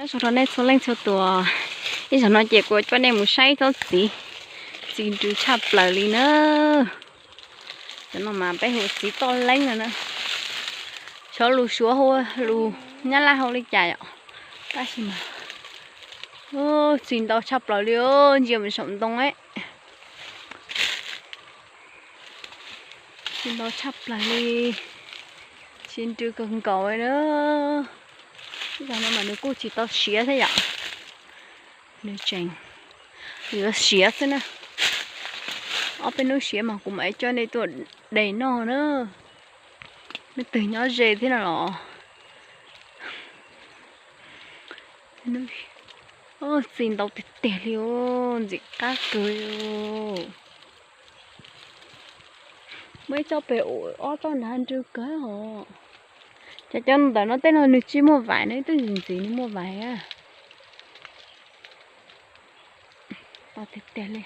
Ua tsaug rau nej txhua leej txhua tus, ib zaug no ces kuv coj nej mus saib tsob txiv, txiv nrws tshaj plaws li na. Cov no mas peb hu txiv toj leeb no na. Xyov lus Suav hu, lus Nyab Laj hu li cas yom. Tab sis mas txiv ntau tshaj plaws li, ntsia mus saum ntoo. Txiv ntau tshaj plaws li, txiv nrws kawg nkaus li na. Ib zaug no mas nws kuj tsis tau siav thiab yom. Nws tseem yuav siav xwb na. Ob peb hnub siav mas kuv mam coj nej tuaj de noj na. Leej twg nyob ze thiab no los. Txiv ntau tiag tiag li, ntxim qab kawg li. Muaj ib tsob pem, ob tsob nrad nrws kawg os. Cov cov ntawm no tej no nws tsis muaj vais na, ib tug ntxim ntxim nws muaj vais. Tau tiag tiag li.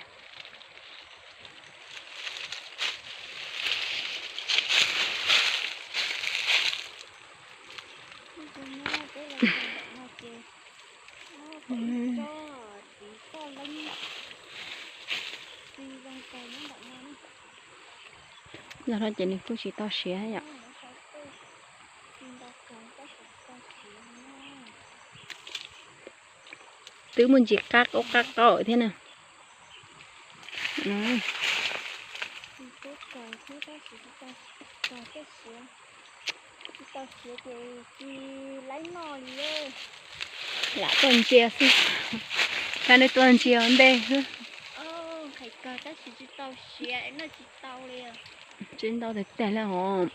Yog no ces nws kuj tsis tau siav yom. Twb muaj ntsis qab qaub qab qaub thiab na. Lam tuaj ntsia xwb. Koj nej tuaj ntsia ua ntej xwb. Tsis ntau tiag tiag li os.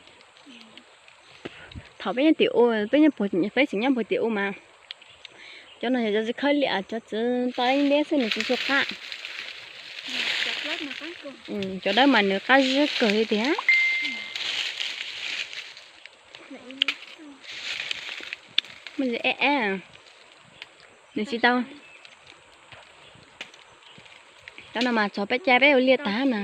Thaum peb nyob tim u, peb nyob puag, peb tseem nyob puag tim u mas cov no yog cov txiv khawb liam, cov txiv toj leeb deb xwb nws tsis tshua qab. Cov dawb mas nws qab zib kawg li tiag. Muaj eb eb, nws tsis tau. Cov no mas txog peb caij peb ua liaj tag na.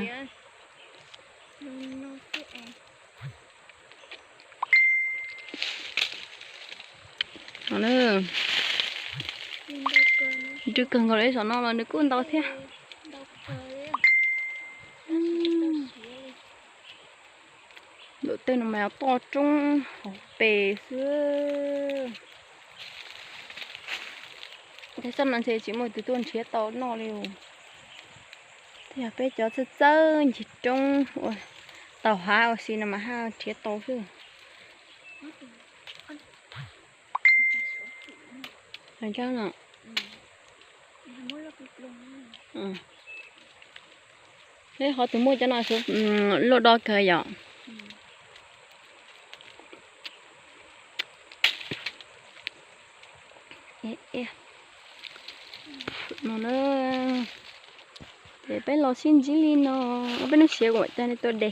Nrws kawg nkaus li, saum no los nws kuj ntau thiab. Nram tej no mas yog toj roob hauv pes xwb. Tej tsob no ntshe tsis muaj tus tuaj nrhiav tau noj li. Tej yog peb cov txawj txawj ncig roob ua tau hav ua si no mas haj nrhiav tau xwb. Qhov twg muaj cov no luaj do kawg yom. No na, ces peb los sib ntsib li no, peb hnub siav kuv mam coj nej tuaj de.